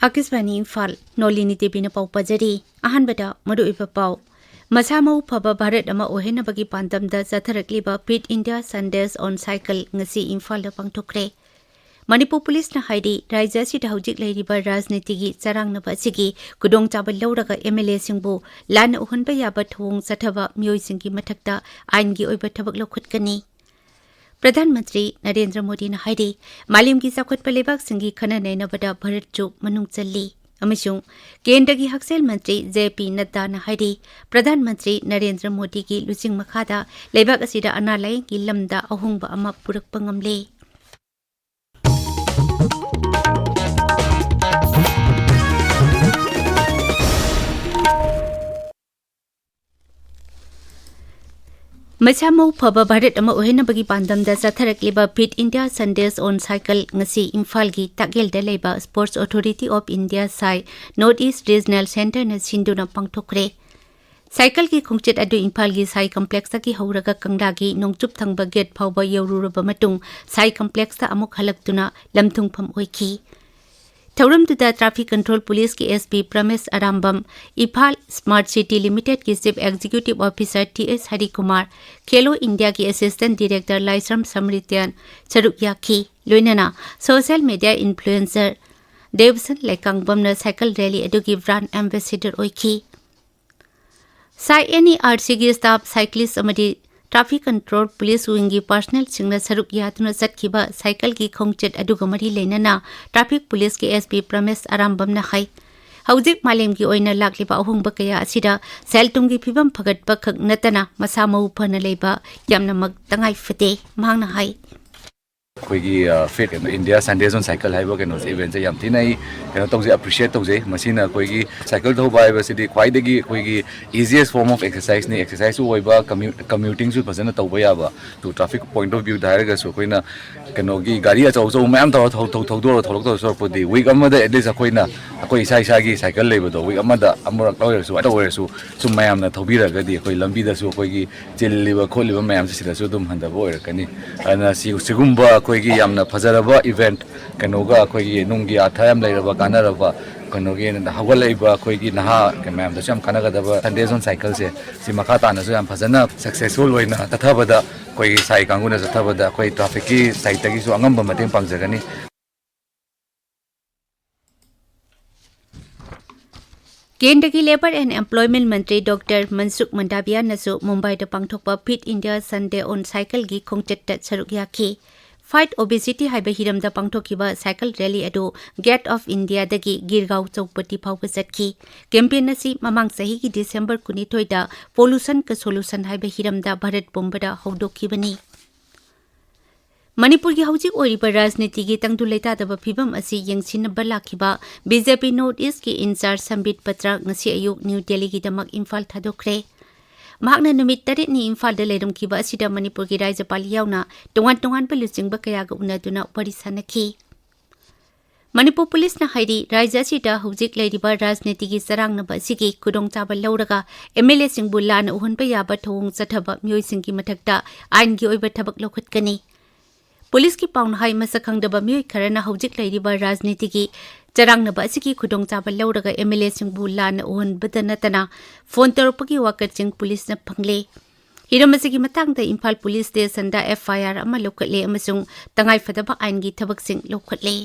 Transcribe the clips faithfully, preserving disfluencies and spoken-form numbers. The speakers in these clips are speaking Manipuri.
ꯑꯀꯥꯁꯕꯥꯅꯤ ꯏꯝꯐꯥꯜ, ꯅꯣꯂꯤꯅꯤ ꯗꯦꯕꯤꯅ ꯄꯥꯎ ꯄꯥꯖꯔꯤ꯫ ꯑꯍꯥꯟꯕꯗ ꯃꯔꯨꯑꯣꯏꯕ ꯄꯥꯎ꯫ ꯃꯁꯥ ꯃꯎ ꯐꯕ ꯚꯥꯔꯠ ꯑꯃ ꯑꯣꯏꯍꯟꯅꯕꯒꯤ ꯄꯥꯟꯗꯝꯗ ꯆꯠꯊꯔꯛꯂꯤꯕ Fit India Sundays on Cycle ꯉꯁꯤ ꯏꯝꯐꯥꯜꯗ ꯄꯥꯡꯊꯣꯛꯈ꯭ꯔꯦ꯫ ꯃꯅꯤꯄꯨꯔ ꯄꯨꯂꯤꯁꯅ ꯍꯥꯏꯔꯤ, ꯔꯥꯖ꯭ꯌ ꯑꯁꯤꯗ ꯍꯧꯖꯤꯛ ꯂꯩꯔꯤꯕ ꯔꯥꯖꯅꯤꯇꯤꯒꯤ ꯆꯔꯥꯡꯅꯕ ꯑꯁꯤꯒꯤ ꯈꯨꯗꯣꯡꯆꯥꯕ ꯂꯧꯔꯒ ꯑꯦꯝ ꯑꯦꯜ ꯑꯦꯁꯤꯡꯕꯨ ꯂꯥꯟꯅ ꯎꯍꯟꯕ ꯌꯥꯕ ꯊꯧꯑꯣꯡ ꯆꯠꯊꯕ ꯃꯤꯑꯣꯏꯁꯤꯡꯒꯤ ꯃꯊꯛꯇ ꯑꯥꯏꯟꯒꯤ ꯑꯣꯏꯕ ꯊꯕꯛ ꯂꯧꯈꯠꯀꯅꯤ꯫ ꯄ꯭ꯔꯙꯥꯟ ꯃꯟꯇ꯭ꯔꯤ ꯅꯔꯦꯟꯗ꯭ꯔ ꯃꯣꯗꯤꯅ ꯍꯥꯏꯔꯤ, ꯃꯥꯂꯦꯝꯒꯤ ꯆꯥꯎꯈꯠꯄ ꯂꯩꯕꯥꯛꯁꯤꯡꯒꯤ ꯈꯟꯅ ꯅꯩꯅꯕꯗ ꯚꯥꯔꯠꯁꯨ ꯃꯅꯨꯡ ꯆꯜꯂꯤ꯫ ꯑꯃꯁꯨꯡ ꯀꯦꯟꯗ꯭ꯔꯒꯤ ꯍꯛꯁꯦꯜ ꯃꯟꯇ꯭ꯔꯤ ꯖꯦ ꯄꯤ ꯅꯗ꯭ꯗꯥꯅ ꯍꯥꯏꯔꯤ, ꯄ꯭ꯔꯙꯥꯟ ꯃꯟꯇ꯭ꯔꯤ ꯅꯔꯦꯟꯗ꯭ꯔ ꯃꯣꯗꯤꯒꯤ ꯂꯨꯆꯤꯡ ꯃꯈꯥꯗ ꯂꯩꯕꯥꯛ ꯑꯁꯤꯗ ꯑꯅꯥ ꯂꯥꯌꯦꯡꯒꯤ ꯂꯝꯗ ꯑꯍꯣꯡꯕ ꯑꯃ ꯄꯨꯔꯛꯄ ꯉꯝꯂꯦ꯫ ꯃꯁꯥ ꯃꯎ ꯐꯕ ꯚꯥꯔꯠ ꯑꯃ ꯑꯣꯏꯍꯟꯅꯕꯒꯤ ꯄꯥꯟꯗꯝꯗ ꯆꯠꯊꯔꯛꯂꯤꯕ Fit India Sundays on Cycle ꯉꯁꯤ ꯏꯝꯐꯥꯜꯒꯤ ꯇꯥꯛꯌꯦꯜꯗ ꯂꯩꯕ Sports Authority of India ꯁꯥꯏ North East Regional Centreꯅ ꯁꯤꯟꯗꯨꯅ ꯄꯥꯡꯊꯣꯛꯈ꯭ꯔꯦ꯫ ꯁꯥꯏꯀꯜꯒꯤ ꯈꯣꯡꯆꯠ ꯑꯗꯨ ꯏꯝꯐꯥꯜꯒꯤ ꯁꯥꯏ ꯀꯝꯄ꯭ꯂꯦꯛꯁꯇꯒꯤ ꯍꯧꯔꯒ ꯀꯪꯂꯥꯒꯤ ꯅꯣꯡꯆꯨꯞ ꯊꯪꯕ ꯒꯦꯠ ꯐꯥꯎꯕ ꯌꯧꯔꯨꯔꯕ ꯃꯇꯨꯡ ꯁꯥꯏ ꯀꯝꯄ꯭ꯂꯦꯛꯁꯇ ꯑꯃꯨꯛ ꯍꯜꯂꯛꯇꯨꯅ ꯂꯝꯊꯨꯡꯐꯝ ꯑꯣꯏꯈꯤ꯫ ꯊꯧꯔꯝꯗꯨꯗ ꯇ꯭ꯔꯥꯐꯤꯛ ꯀꯟꯇ꯭ꯔꯣꯜ ꯄꯨꯂꯤꯁꯀꯤ S P Pramesh Arambam, Imphal smart city ꯂꯤꯃꯤꯇꯦꯗꯀꯤ chief executive officer T S Harikumar, Khelo ꯏꯟꯗꯤꯌꯥꯒꯤ ꯑꯦꯁꯤꯁꯇꯦꯟꯠ ꯗꯤꯔꯦꯛꯇꯔ ꯂꯥꯏꯁ꯭ꯔꯝ ꯁꯃ꯭ꯔꯤꯇ꯭ꯌꯟ ꯁꯔꯨꯛ ꯌꯥꯈꯤ꯫ ꯂꯣꯏꯅꯅ ꯁꯣꯁꯤꯌꯦꯜ ꯃꯤꯗꯤꯌꯥ ꯏꯟꯐ꯭ꯂꯨꯑꯦꯟꯁꯔ ꯗꯦꯕꯁꯟ ꯂꯩꯀꯥꯡꯕꯝꯅ ꯁꯥꯏꯀꯜ ꯔꯦꯂꯤ ꯑꯗꯨꯒꯤ ꯕ꯭ꯔꯥꯟꯗ ꯑꯦꯝꯕꯦꯁꯦꯗꯔ ꯑꯣꯏꯈꯤ꯫ ꯁꯥꯏ ꯑꯦꯟ ꯏ ꯑꯥꯔ ꯁꯤꯒꯤ ꯁ꯭ꯇꯥꯐ, ꯁꯥꯏꯀ꯭ꯂꯤꯁ ꯑꯃꯗꯤ ꯇ꯭ꯔꯥꯐꯤꯛ ꯀꯟꯇ꯭ꯔꯣꯜ ꯄꯨꯂꯤꯁ ꯋꯤꯡꯒꯤ ꯄꯔꯁꯅꯦꯜꯁꯤꯡꯅ ꯁꯔꯨꯛ ꯌꯥꯗꯨꯅ ꯆꯠꯈꯤꯕ ꯁꯥꯏꯀꯜꯒꯤ ꯈꯣꯡꯆꯠ ꯑꯗꯨꯒ ꯃꯔꯤ ꯂꯩꯅꯅ ꯇ꯭ꯔꯥꯐꯤꯛ ꯄꯨꯂꯤꯁꯀꯤ ꯑꯦꯁ ꯄꯤ ꯄ꯭ꯔꯃꯦꯁ ꯑꯔꯥꯝꯕꯝꯅ ꯍꯥꯏ, ꯍꯧꯖꯤꯛ ꯃꯥꯂꯦꯝꯒꯤ ꯑꯣꯏꯅ ꯂꯥꯛꯂꯤꯕ ꯑꯍꯣꯡꯕ ꯀꯌꯥ ꯑꯁꯤꯗ ꯁꯦꯜ ꯊꯨꯝꯒꯤ ꯐꯤꯕꯝ ꯐꯒꯠꯄ ꯈꯛ ꯅꯠꯇꯅ ꯃꯁꯥ ꯃꯎ ꯐꯅ ꯂꯩꯕ ꯌꯥꯝꯅꯃꯛ ꯇꯉꯥꯏ ꯐꯗꯦ꯫ ꯃꯍꯥꯛꯅ ꯍꯥꯏ꯫ ꯑꯩꯈꯣꯏꯒꯤ, ꯑ, Fit India Sundays on Cycle ꯍꯥꯏꯕ ꯀꯩꯅꯣꯁꯦ, ꯏꯚꯦꯟꯠꯁꯦ ꯌꯥꯝ ꯊꯤꯅ ꯑꯩ ꯀꯩꯅꯣ ꯇꯧꯖꯩ, ꯑꯦꯄ꯭ꯔꯤꯁꯤꯌꯦꯠ ꯇꯧꯖꯩ꯫ ꯃꯁꯤꯅ ꯑꯩꯈꯣꯏꯒꯤ ꯁꯥꯏꯀꯜ ꯊꯧꯕ ꯍꯥꯏꯕꯁꯤꯗꯤ ꯈ꯭ꯋꯥꯏꯗꯒꯤ ꯑꯩꯈꯣꯏꯒꯤ ꯏꯖꯤꯌꯦꯁ ꯐꯣꯔꯝ ꯑꯣꯐ ꯑꯦꯛꯁꯔꯁꯥꯏꯁꯅꯤ꯫ ꯑꯦꯛꯁꯔꯁꯥꯏꯁꯁꯨ ꯑꯣꯏꯕ, ꯀꯝꯃ꯭ꯌꯨ-, ꯀꯝꯃ꯭ꯌꯨꯇꯤꯡꯁꯨ ꯐꯖꯅ ꯇꯧꯕ ꯌꯥꯕ꯫ ꯑꯗꯨ ꯇ꯭ꯔꯥꯐꯤꯛ ꯄꯣꯏꯟꯠ ꯑꯣꯐ ꯚ꯭ꯌꯨꯗ ꯍꯥꯏꯔꯒꯁꯨ ꯑꯩꯈꯣꯏꯅ ꯀꯩꯅꯣꯒꯤ ꯒꯥꯔꯤ ꯑꯆꯧ ꯑꯆꯧꯕ ꯃꯌꯥꯝ ꯇꯧꯔ ꯊꯧ-, ꯊꯧ-, ꯊꯧꯗꯣꯔ ꯊꯣꯛꯂꯛꯇꯧ ꯁꯔꯨꯛꯄꯨꯗꯤ ꯋꯤꯛ ꯑꯃꯗ ꯑꯦꯠꯂꯤꯁ ꯑꯩꯈꯣꯏꯅ, ꯑꯩꯈꯣꯏ ꯏꯁꯥ ꯏꯁꯥꯒꯤ ꯁꯥꯏꯀꯜ ꯂꯩꯕꯗꯣ ꯋꯤꯛ ꯑꯃꯗ ꯑꯃꯨꯔꯛ ꯑꯣꯏꯔꯁꯨ, ꯑꯃ ꯑꯣꯏꯔꯁꯨ ꯁꯨꯝ ꯃꯌꯥꯝꯅ ꯊꯧꯕꯤꯔꯒꯗꯤ ꯑꯩꯈꯣꯏ ꯂꯝꯕꯤꯗꯁꯨ ꯑꯩꯈꯣꯏꯒꯤ ꯆꯤꯜꯂꯤꯕ ꯈꯣꯠꯂꯤꯕ ꯃꯌꯥꯝꯁꯦ ꯁꯤꯗꯁꯨ ꯑꯗꯨꯝ ꯍꯟꯊꯕ ꯑꯣꯏꯔꯛꯀꯅꯤ꯫ ꯑꯗꯨꯅ ꯁꯤ-, ꯁꯤꯒꯨꯝꯕ ꯑꯩꯈꯣꯏ ꯑꯩꯈꯣꯏꯒꯤ ꯌꯥꯝꯅ ꯐꯖꯔꯕ ꯏꯚꯦꯟꯠ, ꯀꯩꯅꯣꯒ ꯑꯩꯈꯣꯏꯒꯤ ꯅꯨꯡꯒꯤ ꯑꯥꯔꯊ ꯌꯥꯝ ꯂꯩꯔꯕ ꯀꯥꯟꯅꯔꯕ, ꯀꯩꯅꯣꯒꯤ ꯍꯧꯒꯠꯂꯛꯏꯕ ꯑꯩꯈꯣꯏꯒꯤ ꯅꯍꯥ ꯃꯌꯥꯝꯗꯁꯨ ꯌꯥꯝ ꯀꯥꯟꯅꯒꯗꯕ Sunday on Cycle ꯁꯦ, ꯁꯤ ꯃꯈꯥ ꯇꯥꯅꯁꯨ ꯌꯥꯝ ꯐꯖꯅ ꯁꯛꯁꯦꯁꯐꯨꯜ ꯑꯣꯏꯅ ꯆꯠꯊꯕꯗ, ꯑꯩꯈꯣꯏꯒꯤ ꯁꯥꯏ ꯀꯥꯡꯕꯨꯅ ꯆꯠꯊꯕꯗ ꯑꯩꯈꯣꯏ ꯇ꯭ꯔꯥꯐꯤꯛꯀꯤ ꯁꯥꯏꯠꯇꯒꯤꯁꯨ ꯑꯉꯝꯕ ꯃꯇꯦꯡ ꯄꯥꯡꯖꯒꯅꯤ꯫ ꯀꯦꯟꯗ꯭ꯔꯒꯤ Labour and Employment Mantri doctor ꯃꯟꯁꯨꯈ ꯃꯟꯗꯥꯕꯤꯌꯥꯅꯁꯨ ꯃꯨꯝꯕꯥꯏꯗ ꯄꯥꯡꯊꯣꯛꯄ Fit India Sunday on Cycle ꯒꯤ ꯈꯣꯡꯆꯠꯇ ꯁꯔꯨꯛ ꯌꯥꯈꯤ꯫ Fight Obesity ꯍꯥꯏꯕ ꯍꯤꯔꯝꯗ ꯄꯥꯡꯊꯣꯛꯈꯤꯕ ꯁꯥꯏꯀꯜ ꯔꯦꯂꯤ ꯑꯗꯨ Gate of India ꯗꯒꯤ ꯒꯤꯔꯒꯥꯎ ꯆꯧꯄꯇꯤ ꯐꯥꯎꯕ ꯆꯠꯈꯤ꯫ ꯀꯦꯝꯄꯦꯟ ꯑꯁꯤ ꯃꯃꯥꯡ ꯆꯍꯤꯒꯤ ꯗꯤꯁꯦꯝꯕꯔ ꯀꯨꯟꯅꯤꯊꯣꯏꯗ Pollution ꯀ Solution ꯍꯥꯏꯕ ꯍꯤꯔꯝꯗ ꯚꯥꯔꯠ ꯄꯨꯝꯕꯗ ꯍꯧꯗꯣꯛꯈꯤꯕꯅꯤ꯫ ꯃꯅꯤꯄꯨꯔꯒꯤ ꯍꯧꯖꯤꯛ ꯑꯣꯏꯔꯤꯕ ꯔꯥꯖꯅꯤꯇꯤꯒꯤ ꯇꯪꯗꯨ ꯂꯩꯇꯥꯗꯕ ꯐꯤꯕꯝ ꯑꯁꯤ ꯌꯦꯡꯁꯤꯟꯅꯕ ꯂꯥꯛꯈꯤꯕ B J P North East ꯀꯤ incharge ꯁꯝꯕꯤꯠ ꯄꯇ꯭ꯔ ꯉꯁꯤ ꯑꯌꯨꯛ ꯅ꯭ꯌꯨ ꯗꯦꯜꯂꯤꯒꯤꯗꯃꯛ ꯏꯝꯐꯥꯜ ꯊꯥꯗꯣꯛꯈ꯭ꯔꯦ꯫ ꯃꯍꯥꯛꯅ ꯅꯨꯃꯤꯠ ꯇꯔꯦꯠꯅꯤ ꯏꯝꯐꯥꯜꯗ ꯂꯩꯔꯝꯈꯤꯕ ꯑꯁꯤꯗ ꯃꯅꯤꯄꯨꯔꯒꯤ ꯔꯥꯖ꯭ꯌꯄꯥꯜ ꯌꯥꯎꯅ ꯇꯣꯉꯥꯟ ꯇꯣꯉꯥꯟꯕ ꯂꯨꯆꯤꯡꯕ ꯀꯌꯥꯒ ꯎꯅꯗꯨꯅ ꯋꯥꯔꯤ ꯁꯥꯅꯈꯤ꯫ ꯃꯅꯤꯄꯨꯔ ꯄꯨꯂꯤꯁꯅ ꯍꯥꯏꯔꯤ, ꯔꯥꯖ꯭ꯌ ꯑꯁꯤꯗ ꯍꯧꯖꯤꯛ ꯂꯩꯔꯤꯕ ꯔꯥꯖꯅꯤꯇꯤꯒꯤ ꯆꯔꯥꯡꯅꯕ ꯑꯁꯤꯒꯤ ꯈꯨꯗꯣꯡꯆꯥꯕ ꯂꯧꯔꯒ M L A ꯁꯤꯡꯕꯨ ꯂꯥꯟꯅ ꯎꯍꯟꯕ ꯌꯥꯕ ꯊꯧꯑꯣꯡ ꯆꯠꯊꯕ ꯃꯤꯑꯣꯏꯁꯤꯡꯒꯤ ꯃꯊꯛꯇ ꯑꯥꯏꯟꯒꯤ ꯑꯣꯏꯕ ꯊꯕꯛ ꯂꯧꯈꯠꯀꯅꯤ꯫ ꯄꯨꯂꯤꯁꯀꯤ ꯄꯥꯎꯅ ꯍꯥꯏ, ꯃꯁꯛ ꯈꯪꯗꯕ ꯃꯤꯑꯣꯏ ꯈꯔꯅ ꯍꯧꯖꯤꯛ ꯂꯩꯔꯤꯕ ꯔꯥꯖꯅꯤꯇꯤꯒꯤ ꯆꯔꯥꯡꯅꯕ ꯑꯁꯤꯒꯤ ꯈꯨꯗꯣꯡꯆꯥꯕ ꯂꯧꯔꯒ M L A ꯁꯤꯡꯕꯨ ꯂꯥꯟꯅ ꯎꯍꯟꯕꯗ ꯅꯠꯇꯅ ꯐꯣꯟ ꯇꯧꯔꯛꯄꯒꯤ ꯋꯥꯀꯠꯁꯤꯡ ꯄꯨꯂꯤꯁꯅ ꯐꯪꯂꯦ꯫ ꯍꯤꯔꯝ ꯑꯁꯤꯒꯤ ꯃꯇꯥꯡꯗ ꯏꯝꯐꯥꯜ ꯄꯨꯂꯤꯁ ꯁ꯭ꯇꯦꯁꯟꯗ F I R ꯑꯃ ꯂꯧꯈꯠꯂꯦ ꯑꯃꯁꯨꯡ ꯇꯉꯥꯏꯐꯗꯕ ꯑꯥꯏꯟꯒꯤ ꯊꯕꯛꯁꯤꯡ ꯂꯧꯈꯠꯂꯦ꯫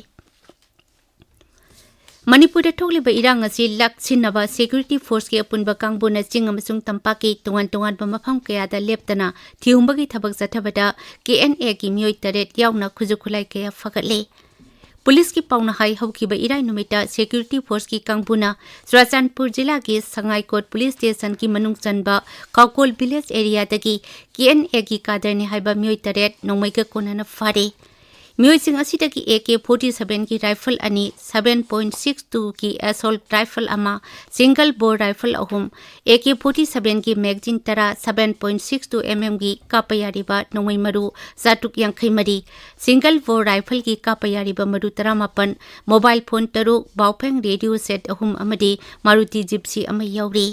ꯃꯅꯤꯄꯨꯔꯗ ꯊꯣꯛꯂꯤꯕ ꯏꯔꯥꯡ ꯑꯁꯤ ꯂꯥꯛꯁꯤꯟꯅꯕ ꯁꯦꯀ꯭ꯌꯨꯔꯤꯇꯤ ꯐꯣꯔꯁꯀꯤ ꯑꯄꯨꯟꯕ ꯀꯥꯡꯕꯨꯅ ꯆꯤꯡ ꯑꯃꯁꯨꯡ ꯇꯝꯄꯥꯛꯀꯤ ꯇꯣꯉꯥꯟ ꯇꯣꯉꯥꯟꯕ ꯃꯐꯝ ꯀꯌꯥꯗ ꯂꯦꯞꯇꯅ ꯊꯤꯍꯨꯝꯕꯒꯤ ꯊꯕꯛ ꯆꯠꯊꯕꯗ K N A ꯒꯤ ꯃꯤꯑꯣꯏ ꯇꯔꯦꯠ ꯌꯥꯎꯅ ꯈꯨꯠꯁꯨ ꯈꯨꯠꯂꯥꯏ ꯀꯌꯥ ꯐꯒꯠꯂꯦ꯫ ꯄꯨꯂꯤꯁꯀꯤ ꯄꯥꯎꯅ ꯍꯥꯏ, ꯍꯧꯈꯤꯕ ꯏꯔꯥꯏ ꯅꯨꯃꯤꯠꯇ ꯁꯦꯀ꯭ꯌꯨꯔꯤꯇꯤ ꯐꯣꯔꯁꯀꯤ ꯀꯥꯡꯕꯨꯅ ꯆꯨꯔꯥꯆꯥꯟꯄꯨꯔ ꯖꯤꯂꯥꯒꯤ ꯁꯉꯥꯏꯀꯣꯠ ꯄꯨꯂꯤꯁ ꯁ꯭ꯇꯦꯁꯟꯒꯤ ꯃꯅꯨꯡ ꯆꯟꯕ ꯀꯥꯎꯀꯣꯜ ꯚꯤꯂꯦꯖ ꯑꯦꯔꯤꯌꯥꯗꯒꯤ K N A ꯒꯤ ꯀꯥꯗꯔꯅꯤ ꯍꯥꯏꯕ ꯃꯤꯑꯣꯏ ꯇꯔꯦꯠ ꯅꯣꯡꯃꯩꯒ ꯀꯣꯟꯅꯅ ꯐꯥꯔꯦ꯫ ꯃꯤꯑꯣꯏꯁꯤꯡ ꯑꯁꯤꯗꯒꯤ A K forty seven ꯒꯤ ꯔꯥꯏꯐꯜ ꯑꯅꯤ, seven point six two ꯒꯤ ꯑꯦꯁꯣꯜꯠ ꯔꯥꯏꯐꯜ ꯑꯃ, ꯁꯤꯡꯒꯜ ꯕꯣꯔ ꯔꯥꯏꯐꯜ ꯑꯍꯨꯝ, A K forty seven ꯒꯤ ꯃꯦꯒꯖꯤꯟ ꯇꯔꯥ, seven point six two M M ꯒꯤ ꯀꯥꯞꯄ ꯌꯥꯔꯤꯕ ꯅꯣꯡꯃꯩ ꯃꯔꯨ ꯆꯥꯇ꯭ꯔꯨꯛ ꯌꯥꯡꯈꯩ ꯃꯔꯤ, ꯁꯤꯡꯒꯜ ꯕꯣꯔ ꯔꯥꯏꯐꯜꯒꯤ ꯀꯥꯞꯄ ꯌꯥꯔꯤꯕ ꯃꯔꯨ ꯇꯔꯥꯃꯥꯄꯟ, ꯃꯣꯕꯥꯏꯜ ꯐꯣꯟ ꯇꯔꯨꯛ, ꯕꯥꯎꯐꯦꯡ ꯔꯦꯗꯤꯑꯣ ꯁꯦꯠ ꯑꯍꯨꯝ ꯑꯃꯗꯤ ꯃꯥꯔꯨꯇꯤ ꯖꯤꯞꯁꯤ ꯑꯃ ꯌꯥꯎꯔꯤ꯫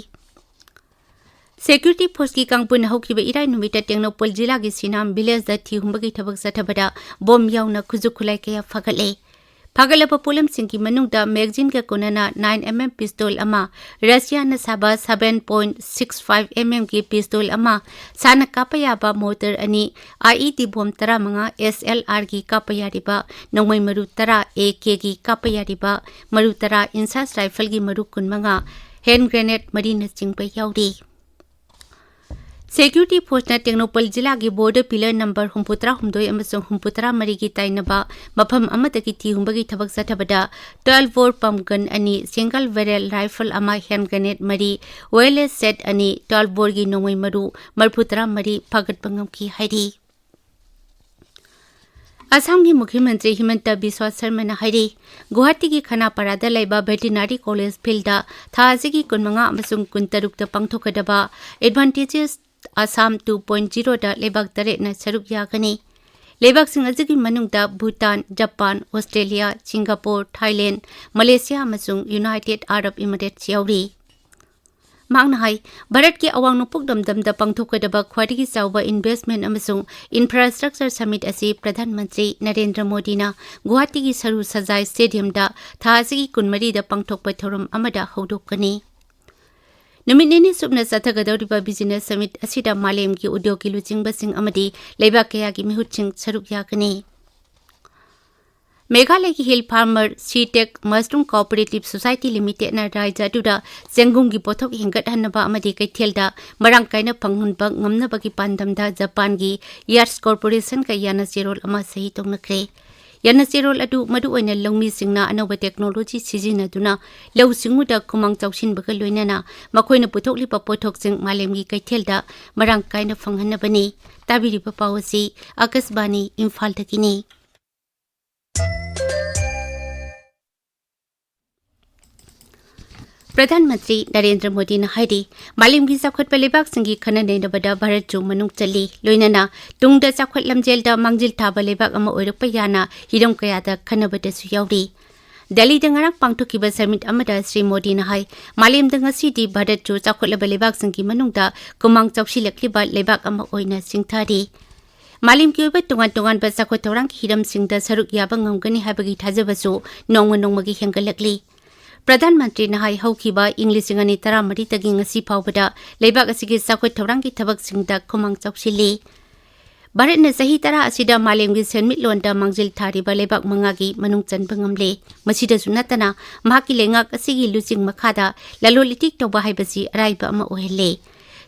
ꯁꯦꯀ꯭ꯌꯨꯔꯤꯇꯤ ꯐꯣꯔꯁꯀꯤ ꯀꯥꯡꯕꯨꯅ ꯍꯧꯈꯤꯕ ꯏꯔꯥꯏ ꯅꯨꯃꯤꯠꯇ ꯇꯦꯡꯅꯧꯄꯜ ꯖꯤꯂꯥꯒꯤ ꯁꯤꯅꯥꯝ ꯚꯤꯂꯦꯖꯇ ꯊꯤ ꯍꯨꯝꯕꯒꯤ ꯊꯕꯛ ꯆꯠꯊꯕꯗ ꯕꯣꯝ ꯌꯥꯎꯅ ꯈꯨꯠꯁꯨ ꯈꯨꯠꯂꯥꯏ ꯀꯌꯥ ꯐꯒꯠꯂꯦ꯫ ꯐꯒꯠꯂꯕ ꯄꯣꯠꯂꯝꯁꯤꯡꯒꯤ ꯃꯅꯨꯡꯗ ꯃꯦꯒꯖꯤꯟꯒ ꯀꯣꯟꯅꯅ nine M M ꯄꯤꯁꯇꯣꯜ ꯑꯃ, ꯔꯁꯤꯌꯥꯅ ꯁꯥꯕ seven point six five M M ꯒꯤ ꯄꯤꯁꯇꯣꯜ ꯑꯃ, ꯁꯥꯅ ꯀꯥꯞꯄ ꯌꯥꯕ ꯃꯣꯔꯇꯔ ꯑꯅꯤ, IED ꯕꯣꯝ ꯇꯔꯥꯃꯉꯥ, SLRꯒꯤ ꯀꯥꯞꯄ ꯌꯥꯔꯤꯕ ꯅꯣꯡꯃꯩ ꯃꯔꯨ ꯇꯔꯥ, AKꯒꯤ ꯀꯥꯞꯄ ꯌꯥꯔꯤꯕ ꯃꯔꯨ ꯇꯔꯥ, ꯏꯟꯁꯥꯁ ꯔꯥꯏꯐꯜꯒꯤ ꯃꯔꯨ ꯀꯨꯟꯃꯉꯥ, ꯍꯦꯟ ꯒ꯭ꯔꯦꯅꯦꯗ ꯃꯔꯤꯅꯆꯤꯡꯕ ꯌꯥꯎꯔꯤ꯫ ꯁꯦꯀ꯭ꯌꯨꯔꯤꯇꯤ ꯐꯣꯔꯁꯅ ꯇꯦꯡꯅꯧꯄꯜ ꯖꯤꯂꯥꯒꯤ ꯕꯣꯔꯗꯔ ꯄꯤꯂꯔ ꯅꯝꯕꯔ ꯍꯨꯝꯐꯨꯇꯔꯥꯍꯨꯝꯗꯣꯏ ꯑꯃꯁꯨꯡ ꯍꯨꯝꯐꯨꯇꯔꯥꯃꯔꯤꯒꯤ ꯇꯥꯏꯅꯕ ꯃꯐꯝ ꯑꯃꯗꯒꯤ ꯊꯤ ꯍꯨꯝꯕꯒꯤ ꯊꯕꯛ ꯆꯠꯊꯕꯗ twelve bore pump gun ꯑꯅꯤ, single barrel rifle ꯑꯃ, ꯍꯦꯟ ꯒ꯭ꯔꯦꯅꯦꯗ ꯃꯔꯤ, ꯋꯦꯌꯔꯂꯦꯁ ꯁꯦꯠ ꯑꯅꯤ, twelve boreꯒꯤ ꯅꯣꯡꯃꯩ ꯃꯔꯨ ꯃꯔꯤꯐꯨꯇꯔꯥꯃꯔꯤ ꯐꯥꯒꯠꯄ ꯉꯝꯈꯤ ꯍꯥꯏꯔꯤ꯫ ꯑꯁꯥꯝꯒꯤ ꯃꯨꯈ꯭ꯌ ꯃꯟꯇ꯭ꯔꯤ ꯍꯤꯃꯟꯇ ꯕꯤꯁ꯭ꯋꯥ ꯁꯔꯃꯅ ꯍꯥꯏꯔꯤ, ꯒꯨꯋꯥꯍꯥꯇꯤꯒꯤ ꯈꯅꯥꯄꯥꯔꯥꯗ ꯂꯩꯕ ꯚꯦꯇꯤꯅꯥꯔꯤ ꯀꯣꯂꯦꯖ ꯐꯤꯜꯗ ꯊꯥ ꯑꯁꯤꯒꯤ ꯀꯨꯟꯃꯉꯥ ꯑꯃꯁꯨꯡ ꯀꯨꯟꯇꯔꯨꯛꯇ ꯄꯥꯡꯊꯣꯛꯀꯗꯕ Advantages Assam two point zeroꯗ ꯂꯩꯕꯥꯛ ꯇꯔꯦꯠꯅ ꯁꯔꯨꯛ ꯌꯥꯒꯅꯤ꯫ ꯂꯩꯕꯥꯛꯁꯤꯡ ꯑꯁꯤꯒꯤ ꯃꯅꯨꯡꯗ Bhutan, Japan, Australia, Singapore, Thailand, Malaysia ꯑꯃꯁꯨꯡ ꯌꯨꯅꯥꯏꯇꯦꯗ ꯑꯔꯕ ꯏꯃꯤꯔꯦꯠꯁ ꯌꯥꯎꯔꯤ꯫ ꯃꯍꯥꯛꯅ ꯍꯥꯏ, ꯚꯥꯔꯠꯀꯤ ꯑꯋꯥꯡ ꯅꯣꯡꯄꯣꯛ ꯂꯝꯗꯝꯗ ꯄꯥꯡꯊꯣꯛꯀꯗꯕ ꯈ꯭ꯋꯥꯏꯗꯒꯤ ꯆꯥꯎꯕ ꯏꯟꯚꯦꯁ꯭ꯠꯃꯦꯟꯠ ꯑꯃꯁꯨꯡ ꯏꯟꯐ꯭ꯔꯥꯁ꯭ꯇ꯭ꯔꯛꯆꯔ ꯁꯃꯤꯠ ꯑꯁꯤ ꯄ꯭ꯔꯙꯥꯟ ꯃꯟꯇ꯭ꯔꯤ ꯅꯔꯦꯟꯗ꯭ꯔ ꯃꯣꯗꯤꯅ ꯒꯨꯋꯥꯍꯥꯇꯤꯒꯤ ꯁꯔꯨ ꯁꯖꯥꯏ ꯁ꯭ꯇꯦꯗꯤꯌꯝꯗ ꯊꯥ ꯑꯁꯤꯒꯤ ꯀꯨꯟꯃꯔꯤꯗ ꯄꯥꯡꯊꯣꯛꯄ ꯊꯧꯔꯝ ꯑꯃꯗ ꯍꯧꯗꯣꯛꯀꯅꯤ꯫ ꯅꯨꯃꯤꯠ ꯅꯤꯅꯤ ꯁꯨꯞꯅ ꯆꯠꯊꯒꯗꯧꯔꯤꯕ ꯕꯤꯖꯤꯅꯦꯁ ꯁꯃꯤꯠ ꯑꯁꯤꯗ ꯃꯥꯂꯦꯝꯒꯤ ꯎꯗ꯭ꯌꯣꯒꯒꯤ ꯂꯨꯆꯤꯡꯕꯁꯤꯡ ꯑꯃꯗꯤ ꯂꯩꯕꯥꯛ ꯀꯌꯥꯒꯤ ꯃꯤꯍꯨꯠꯁꯤꯡ ꯁꯔꯨꯛ ꯌꯥꯒꯅꯤ꯫ ꯃꯦꯘꯥꯂꯌꯒꯤ ꯍꯤꯜ ꯐꯥꯔꯃꯔ ꯁꯤꯇꯦꯛ ꯃꯁꯔꯨꯝ ꯀꯣꯑꯣꯄꯔꯦꯇꯤꯚ ꯁꯣꯁꯥꯏꯇꯤ ꯂꯤꯃꯤꯇꯦꯗꯅ ꯔꯥꯖ꯭ꯌ ꯑꯗꯨꯗ ꯆꯦꯡꯒꯨꯝꯒꯤ ꯄꯣꯠꯊꯣꯛ ꯍꯦꯟꯒꯠꯍꯟꯅꯕ ꯑꯃꯗꯤ ꯀꯩꯊꯦꯜꯗ ꯃꯔꯥꯡ ꯀꯥꯏꯅ ꯐꯪꯍꯟꯕ ꯉꯝꯅꯕꯒꯤ ꯄꯥꯟꯗꯝꯗ ꯖꯄꯥꯟꯒꯤ ꯌꯥꯔꯠꯁ ꯀꯣꯔꯄꯣꯔꯦꯁꯟꯒ ꯌꯥꯅꯆꯦꯔꯣꯜ ꯑꯃ ꯁꯍꯤ ꯇꯧꯅꯈ꯭ꯔꯦ꯫ ꯌꯥꯅꯆꯦꯔꯣꯜ ꯑꯗꯨ ꯃꯔꯨꯑꯣꯏꯅ ꯂꯧꯃꯤꯁꯤꯡꯅ ꯑꯅꯧꯕ ꯇꯦꯛꯅꯣꯂꯣꯖꯤ ꯁꯤꯖꯤꯟꯅꯗꯨꯅ ꯂꯧꯎ ꯁꯤꯡꯎꯗ ꯈꯨꯃꯥꯡ ꯆꯥꯎꯁꯤꯟꯕꯒ ꯂꯣꯏꯅꯅ ꯃꯈꯣꯏꯅ ꯄꯨꯊꯣꯛꯂꯤꯕ ꯄꯣꯠꯊꯣꯛꯁꯤꯡ ꯃꯥꯂꯦꯝꯒꯤ ꯀꯩꯊꯦꯜꯗ ꯃꯔꯥꯡ ꯀꯥꯏꯅ ꯐꯪꯍꯟꯅꯕꯅꯤ꯫ ꯇꯥꯕꯤꯔꯤꯕ ꯄꯥꯎ ꯑꯁꯤ ꯑꯀꯥꯁꯕꯥꯅꯤ ꯏꯝꯐꯥꯜꯗꯒꯤꯅꯤ꯫ ꯄ꯭ꯔꯙꯥꯟ ꯃꯟꯇ꯭ꯔꯤ ꯅꯔꯦꯟꯗ꯭ꯔ ꯃꯣꯗꯤꯅ ꯍꯥꯏꯔꯤ, ꯃꯥꯂꯦꯝꯒꯤ ꯆꯥꯎꯈꯠꯄ ꯂꯩꯕꯥꯛꯁꯤꯡꯒꯤ ꯈꯟꯅ ꯅꯩꯅꯕꯗ ꯚꯥꯔꯠꯁꯨ ꯃꯅꯨꯡ ꯆꯜꯂꯤ꯫ ꯂꯣꯏꯅꯅ ꯇꯨꯡꯗ ꯆꯥꯎꯈꯠ ꯂꯝꯖꯦꯜꯗ ꯃꯥꯡꯖꯤꯜ ꯊꯥꯕ ꯂꯩꯕꯥꯛ ꯑꯃ ꯑꯣꯏꯔꯛꯄ ꯌꯥꯅ ꯍꯤꯔꯝ ꯀꯌꯥꯗ ꯈꯟꯅꯕꯗꯁꯨ ꯌꯥꯎꯔꯤ꯫ ꯗꯦꯜꯂꯤꯗ ꯉꯔꯥꯡ ꯄꯥꯡꯊꯣꯛꯈꯤꯕ summit ꯑꯃꯗ ꯁ꯭ꯔꯤ ꯃꯣꯗꯤꯅ ꯍꯥꯏ, ꯃꯥꯂꯦꯝꯗ ꯉꯁꯤꯗꯤ ꯚꯥꯔꯠꯁꯨ ꯆꯥꯎꯈꯠꯂꯕ ꯂꯩꯕꯥꯛꯁꯤꯡꯒꯤ ꯃꯅꯨꯡꯗ ꯈꯨꯃꯥꯡ ꯆꯥꯎꯁꯤꯜꯂꯛꯂꯤꯕ ꯂꯩꯕꯥꯛ ꯑꯃ ꯑꯣꯏꯅ ꯁꯤꯡꯊꯔꯤ꯫ ꯃꯥꯂꯦꯝꯒꯤ ꯑꯣꯏꯕ ꯇꯣꯉꯥꯟ ꯇꯣꯉꯥꯟꯕ ꯆꯥꯎꯈꯠ ꯊꯧꯔꯥꯡꯒꯤ ꯍꯤꯔꯝꯁꯤꯡꯗ ꯁꯔꯨꯛ ꯌꯥꯕ ꯉꯝꯒꯅꯤ ꯍꯥꯏꯕꯒꯤ ꯊꯥꯖꯕꯁꯨ ꯅꯣꯡꯃ ꯅꯣꯡꯃꯒꯤ ꯍꯦꯟꯒꯠꯂꯛꯂꯤ꯫ ꯄ꯭ꯔꯙꯥꯟ ꯃꯟꯇ꯭ꯔꯤꯅ ꯍꯥꯏ, ꯍꯧꯈꯤꯕ ꯏꯪ ꯂꯤꯁꯤꯡ ꯑꯅꯤ ꯇꯔꯥꯃꯔꯤꯗꯒꯤ ꯉꯁꯤ ꯐꯥꯎꯕꯗ ꯂꯩꯕꯥꯛ ꯑꯁꯤꯒꯤ ꯆꯥꯎꯈꯠ ꯊꯧꯔꯥꯡꯒꯤ ꯊꯕꯛꯁꯤꯡꯗ ꯈꯨꯃꯥꯡ ꯆꯥꯎꯁꯤꯜꯂꯤ꯫ ꯚꯥꯔꯠꯅ ꯆꯍꯤ ꯇꯔꯥ ꯑꯁꯤꯗ ꯃꯥꯂꯦꯝꯒꯤ ꯁꯦꯟꯃꯤꯠꯂꯣꯟꯗ ꯃꯥꯡꯖꯤꯜ ꯊꯥꯔꯤꯕ ꯂꯩꯕꯥꯛ ꯃꯉꯥꯒꯤ ꯃꯅꯨꯡ ꯆꯟꯕ ꯉꯝꯂꯦ꯫ ꯃꯁꯤꯗꯁꯨ ꯅꯠꯇꯅ, ꯃꯍꯥꯛꯀꯤ ꯂꯩꯉꯥꯛ ꯑꯁꯤꯒꯤ ꯂꯨꯆꯤꯡ ꯃꯈꯥꯗ ꯂꯂꯣꯟ ꯏꯇꯤꯛ ꯇꯧꯕ ꯍꯥꯏꯕꯁꯤ ꯑꯔꯥꯏꯕ ꯑꯃ ꯑꯣꯏꯍꯜꯂꯦ꯫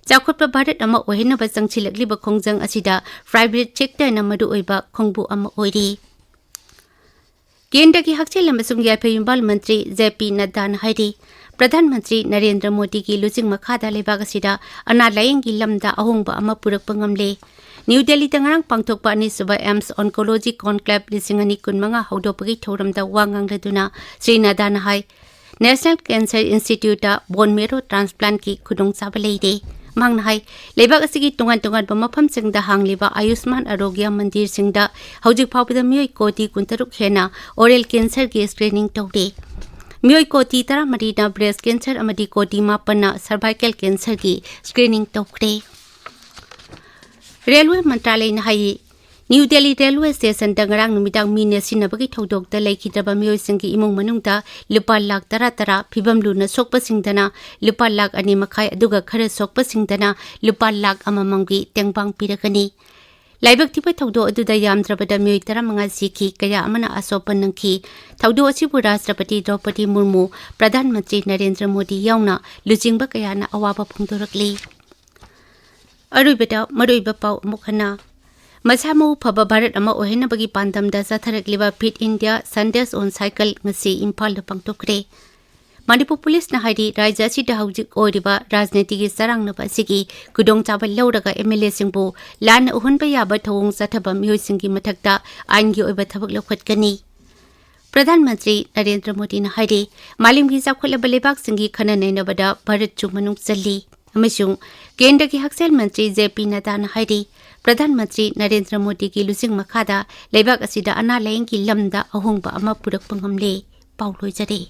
ꯆꯥꯎꯈꯠꯄ ꯚꯥꯔꯠ ꯑꯃ ꯑꯣꯏꯍꯟꯅꯕ ꯆꯪꯁꯤꯜꯂꯛꯂꯤꯕ ꯈꯣꯡꯖꯪ ꯑꯁꯤꯗ private sectorꯅ ꯃꯔꯨꯑꯣꯏꯕ ꯈꯣꯡꯕꯨ ꯑꯃ ꯑꯣꯏꯔꯤ꯫ ꯀꯦꯟꯗ꯭ꯔꯒꯤ ꯍꯛꯁꯦꯜ ꯑꯃꯁꯨꯡ ꯌꯥꯏꯐ ꯌꯨꯝꯕꯥꯜ ꯃꯟꯇ꯭ꯔꯤ ꯖꯦ ꯄꯤ ꯅꯗ꯭ꯗꯥꯅ ꯍꯥꯏꯔꯤ, ꯄ꯭ꯔꯙꯥꯟ ꯃꯟꯇ꯭ꯔꯤ ꯅꯔꯦꯟꯗ꯭ꯔ ꯃꯣꯗꯤꯒꯤ ꯂꯨꯆꯤꯡ ꯃꯈꯥꯗ ꯂꯩꯕꯥꯛ ꯑꯁꯤꯗ ꯑꯅꯥ ꯂꯥꯌꯦꯡꯒꯤ ꯂꯝꯗ ꯑꯍꯣꯡꯕ ꯑꯃ ꯄꯨꯔꯛꯄ ꯉꯝꯂꯦ꯫ ꯅ꯭ꯌꯨ ꯗꯦꯜꯂꯤꯗ ꯉꯔꯥꯡ ꯄꯥꯡꯊꯣꯛꯄ ꯑꯅꯤꯁꯨꯕ AIIMS Oncology Conclave ꯂꯤꯁꯤꯡ ꯑꯅꯤ ꯀꯨꯟꯃꯉꯥ ꯍꯧꯗꯣꯛꯄꯒꯤ ꯊꯧꯔꯝꯗ ꯋꯥ ꯉꯥꯡꯂꯗꯨꯅ ꯁ꯭ꯔꯤ ꯅꯗ꯭ꯗꯥꯅ ꯍꯥꯏ, National Cancer Instituteꯇ bone marrow transplantꯀꯤ ꯈꯨꯗꯣꯡꯆꯥꯕ ꯂꯩꯔꯦ꯫ ꯃꯍꯥꯛꯅ ꯍꯥꯏ, ꯂꯩꯕꯥꯛ ꯑꯁꯤꯒꯤ ꯇꯣꯉꯥꯟ ꯇꯣꯉꯥꯟꯕ ꯃꯐꯝꯁꯤꯡꯗ ꯍꯥꯡꯂꯤꯕ ꯑꯌꯨꯁꯃꯥꯟ ꯑꯔꯣꯒ꯭ꯌ ꯃꯟꯗꯤꯔꯁꯤꯡꯗ ꯍꯧꯖꯤꯛ ꯐꯥꯎꯕꯗ ꯃꯤꯑꯣꯏ ꯀꯣꯇꯤ ꯀꯨꯟꯇꯔꯨꯛ ꯍꯦꯟꯅ oral cancerꯒꯤ screening ꯇꯧꯔꯦ꯫ ꯃꯤꯑꯣꯏ ꯀꯣꯇꯤ ꯇꯔꯥꯃꯔꯤꯅ breast cancer ꯑꯃꯗꯤ ꯀꯣꯇꯤ ꯃꯥꯄꯟꯅ cervical cancerꯒꯤ screening ꯇꯧꯈ꯭ꯔꯦ꯫ ꯔꯦꯜꯋꯦ ꯃꯟꯇ꯭ꯔꯥꯂꯌꯅ ꯍꯥꯏ, ꯅ꯭ꯌꯨ ꯗꯦꯜꯂꯤ ꯔꯦꯜꯋꯦ ꯁ꯭ꯇꯦꯁꯟꯗ ꯉꯔꯥꯡ ꯅꯨꯃꯤꯗꯥꯡ ꯃꯤ ꯅꯦꯠꯁꯤꯟꯅꯕꯒꯤ ꯊꯧꯗꯣꯛꯇ ꯂꯩꯈꯤꯗ꯭ꯔꯕ ꯃꯤꯑꯣꯏꯁꯤꯡꯒꯤ ꯏꯃꯨꯡ ꯃꯅꯨꯡꯗ ꯂꯨꯄꯥ ꯂꯥꯈ ꯇꯔꯥ ꯇꯔꯥ, ꯐꯤꯕꯝ ꯂꯨꯅ ꯁꯣꯛꯄꯁꯤꯡꯗꯅ ꯂꯨꯄꯥ ꯂꯥꯈ ꯑꯅꯤ ꯃꯈꯥꯏ, ꯑꯗꯨꯒ ꯈꯔ ꯁꯣꯛꯄꯁꯤꯡꯗꯅ ꯂꯨꯄꯥ ꯂꯥꯈ ꯑꯃꯃꯝꯒꯤ ꯇꯦꯡꯕꯥꯡ ꯄꯤꯔꯒꯅꯤ꯫ ꯂꯥꯏꯕꯛ ꯊꯤꯕ ꯊꯧꯗꯣꯛ ꯑꯗꯨꯗ ꯌꯥꯝꯗ꯭ꯔꯕꯗ ꯃꯤꯑꯣꯏ ꯇꯔꯥꯃꯉꯥ ꯁꯤꯈꯤ, ꯀꯌꯥ ꯑꯃꯅ ꯑꯁꯣꯛꯄ ꯅꯪꯈꯤ꯫ ꯊꯧꯗꯣꯛ ꯑꯁꯤꯕꯨ ꯔꯥꯁꯇ꯭ꯔꯄꯇꯤ ꯗ꯭ꯔꯧꯄꯗꯤ ꯃꯨꯔꯃꯨ, ꯄ꯭ꯔꯙꯥꯟ ꯃꯟꯇ꯭ꯔꯤ ꯅꯔꯦꯟꯗ꯭ꯔ ꯃꯣꯗꯤ ꯌꯥꯎꯅ ꯂꯨꯆꯤꯡꯕ ꯀꯌꯥꯅ ꯑꯋꯥꯕ ꯐꯣꯡꯗꯣꯔꯛꯂꯤ꯫ ꯑꯔꯣꯏꯕꯗ ꯃꯔꯨꯑꯣꯏꯕ ꯄꯥꯎ ꯑꯃꯨꯛ ꯍꯟꯅ꯫ ꯃꯁꯥ ꯃꯎ ꯐꯕ ꯚꯥꯔꯠ ꯑꯃ ꯑꯣꯏꯍꯟꯅꯕꯒꯤ ꯄꯥꯟꯗꯝꯗ ꯆꯠꯊꯔꯛꯂꯤꯕ Fit India Sandesh on Cycle ꯉꯁꯤ ꯏꯝꯐꯥꯜꯗ ꯄꯥꯡꯊꯣꯛꯈ꯭ꯔꯦ꯫ ꯃꯅꯤꯄꯨꯔ ꯄꯨꯂꯤꯁꯅ ꯍꯥꯏꯔꯤ, ꯔꯥꯖ꯭ꯌ ꯑꯁꯤꯗ ꯍꯧꯖꯤꯛ ꯑꯣꯏꯔꯤꯕ ꯔꯥꯖꯅꯤꯇꯤꯒꯤ ꯆꯔꯥꯡꯅꯕ ꯑꯁꯤꯒꯤ ꯈꯨꯗꯣꯡꯆꯥꯕ ꯂꯧꯔꯒ MLAꯁꯤꯡꯕꯨ ꯂꯥꯟꯅ ꯎꯍꯟꯕ ꯌꯥꯕ ꯊꯧꯑꯣꯡ ꯆꯠꯊꯕ ꯃꯤꯑꯣꯏꯁꯤꯡꯒꯤ ꯃꯊꯛꯇ ꯑꯥꯏꯟꯒꯤ ꯑꯣꯏꯕ ꯊꯕꯛ ꯂꯧꯈꯠꯀꯅꯤ꯫ ꯄ꯭ꯔꯙꯥꯟ ꯃꯟꯇ꯭ꯔꯤ ꯅꯔꯦꯟꯗ꯭ꯔ ꯃꯣꯗꯤꯅ ꯍꯥꯏꯔꯤ, ꯃꯥꯂꯦꯝꯒꯤ ꯆꯥꯎꯈꯠꯂꯕ ꯂꯩꯕꯥꯛꯁꯤꯡꯒꯤ ꯈꯟꯅ ꯅꯩꯅꯕꯗ ꯚꯥꯔꯠꯁꯨ ꯃꯅꯨꯡ ꯆꯜꯂꯤ꯫ ꯑꯃꯁꯨꯡ ꯀꯦꯟꯗ꯭ꯔꯒꯤ ꯍꯛꯁꯦꯜ ꯃꯟꯇ꯭ꯔꯤ ꯖꯦ ꯄꯤ ꯅꯗ꯭ꯗꯥꯅ ꯍꯥꯏꯔꯤ, ꯄ꯭ꯔꯙꯥꯟ ꯃꯟꯇ꯭ꯔꯤ ꯅꯔꯦꯟꯗ꯭ꯔ ꯃꯣꯗꯤꯒꯤ ꯂꯨꯆꯤꯡ ꯃꯈꯥꯗ ꯂꯩꯕꯥꯛ ꯑꯁꯤꯗ ꯑꯅꯥ ꯂꯥꯌꯦꯡꯒꯤ ꯂꯝꯗ ꯑꯍꯣꯡꯕ ꯑꯃ ꯄꯨꯔꯛꯄ ꯉꯝꯂꯦ꯫ ꯄꯥꯎ ꯂꯣꯏꯖꯔꯦ꯫